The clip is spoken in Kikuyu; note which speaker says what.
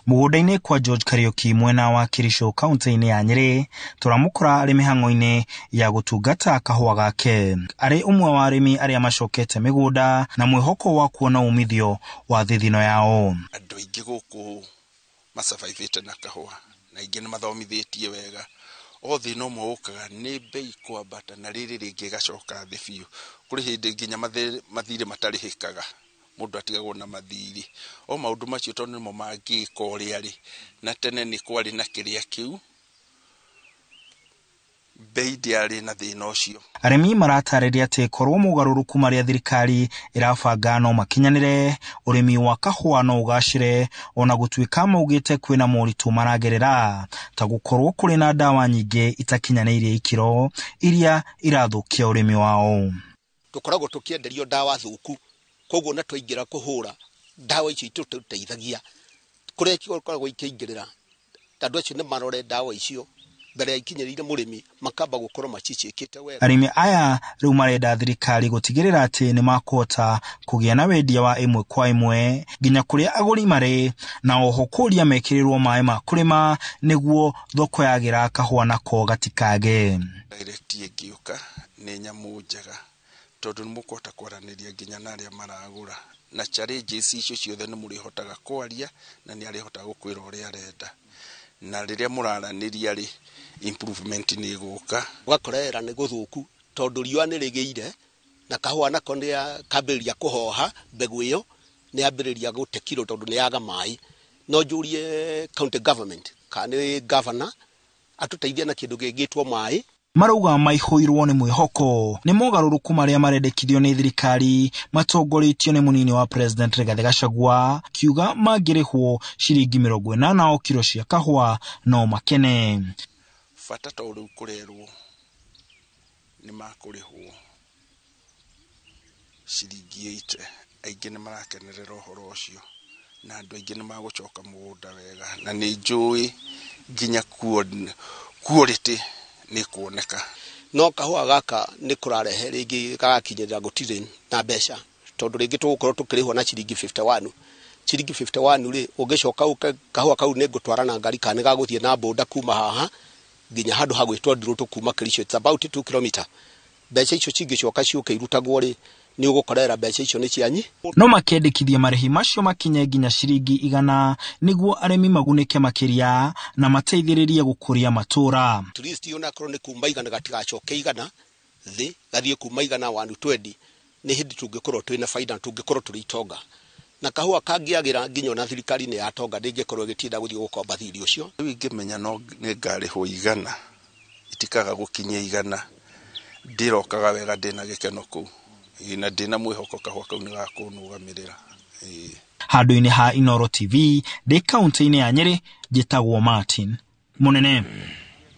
Speaker 1: Mũgũnda-inĩ kwa George Kariuki mwena wa Kericho kaunti-inĩ ya Nyĩrĩ, tũramũkora arĩ mĩhang'o-inĩ ya gũtungata kahũa gake. Arĩ ũmwe wa arĩmi arĩa macokete mĩgũnda na mwĩhoko wa kuona umithio wa thithino yao.
Speaker 2: Andũ aingĩ gũkũ masurvivĩte na kahũa na aingĩ nĩ mathomithĩtie wega. O thĩna ũmwe ũkaga nĩ mbei kwambata na rĩrĩ rĩngĩ ĩgacoka thĩ biũ. Kũrĩ hĩndĩ nginya mathirĩ matarĩhĩkaga, mũndũ atigagwo na mathirĩ. O maũndũ macio tondũ nĩmo mangĩka ũrĩa rĩ, na tene nĩ kwarĩ na kĩrĩa kĩu, mbei ndĩarĩ na thĩna ũcio.
Speaker 1: Arĩmi maratarĩria atĩ korwo mogarũrũku marĩa thirikari ĩrabanga no makinyanĩre, ũrĩmi wa kahũa no ũgacĩre, ona gũtuĩka maugĩte kwĩna moritũ maragerera ta gũkorwo kũrĩ na ndawa nyingĩ itakinyanĩirie ikĩro iria irathũkia ũrĩmi wao.
Speaker 3: Tũkoragwo tũkĩenderio ndawa thũku, koguo na twaingĩra kũhũra ndawa icio itũteithagia kũrĩa cikoragwo ikĩingĩrĩra, andũ acio nĩ marore ndawa icio mbere ya ikinyĩrĩire mũrĩmi, makamba gũkorwo maciĩkĩte wega.
Speaker 1: Arĩmi aya rĩu marenda thirikari gũtigĩrĩra atĩ nĩ makũhota kũgĩa na wendia wa ĩmwe kwa ĩmwe nginya kũrĩa agũri marĩ, na oho kũria mekĩrĩrwo maĩ ma kũrĩma nĩguo thoko yagĩra kahũa nako gatikage.
Speaker 2: Direct ĩngĩũka nĩ nyamũ njega tondũ nĩ mũkũhota kwaranĩria nginya na arĩa maragũra, na challenges icio ciothe nĩ mũrĩhotaga kwaria na nĩ arĩhotaga gũkwĩra ũrĩa arenda, na rĩrĩa mũraranĩria rĩ, improvement nĩ ĩgũka.
Speaker 3: Ũgakorera nĩ gũthũku tondũ riũa nĩ rĩgĩire na kahũa nako nĩ kambĩrĩria kũhoha, mbegũ ĩyo nĩ yambĩrĩria gũte kiro tondũ nĩ yaga maĩ. No njũrie county government kana nĩ governor atũteithie na kĩndũ gĩgĩtwo maĩ.
Speaker 1: Marauga maihũirwo nĩ mwĩhoko nĩ mogarũrũku marĩa marendekithio nĩ thirikari matongoretio nĩ mũnini wa President Rigathĩ Gachagua, kiuga mangĩrĩhwo ciringi 80 o kiro cia kahũa no makene.
Speaker 2: Bata to rĩu kũrerwo nĩ makũrĩhwo ciringi 80, aingĩ nĩ marakenerera ũhoro ũcio na andũ aingĩ nĩ magũcoka mũgũnda wega, na nĩ njũĩ nginya quality nĩ kuoneka.
Speaker 3: No kahũa gaka nĩ kũrarehe rĩngĩ gagakinyĩrĩra gũtirĩ na mbeca, tondũ rĩngĩ tũgũkorwo tũkĩrĩhwo na ciringi 51. Ciringi 51 rĩ, ũngĩcoka ũke kahũa kau nĩ ngũtwara na ngari kana nĩ gagũthiĩ na boda kuma haha nginya handũ ha gwĩtwo Ndirũtũ kuma Kericho, it's about 2 kilometer. Mbeca icio cingĩcoka ciũke irutagwo rĩ, nĩ ũgũkorera mbeca icio nĩ cianyi.
Speaker 1: No makendekithia marĩhi macio makinye nginya ciringi 100 nĩguo arĩmi magunĩke makĩria na mateithĩrĩrie gũkũria matũra.
Speaker 3: At least onakorwo nĩ kuma 100 gatigacoke 100 thĩ, gathiĩ kuma 100 120, nĩ hĩndĩ tũngĩkorwo twĩna baida na tũngĩkorwo tũrĩ itonga. Na kahũa kangĩagĩra nginya ona thirikari nĩ yatonga ndĩngĩkorwo ĩgĩtinda gũthiĩ gũkomba thirĩ ũcio.
Speaker 2: Rĩu ingĩmenya no nĩ ngarĩhwo 100, itikaga gũkinyia 100, ndĩrokaga wega ndĩna gĩkeno kũu na ndĩna mwĩhoko kahũa kau nĩ gakũnũgamĩrĩra.
Speaker 1: Handũ-inĩ ha Inooro TV ndĩ kaunti-inĩ ya Nyĩrĩ, njĩtagwo Martin Mũnene.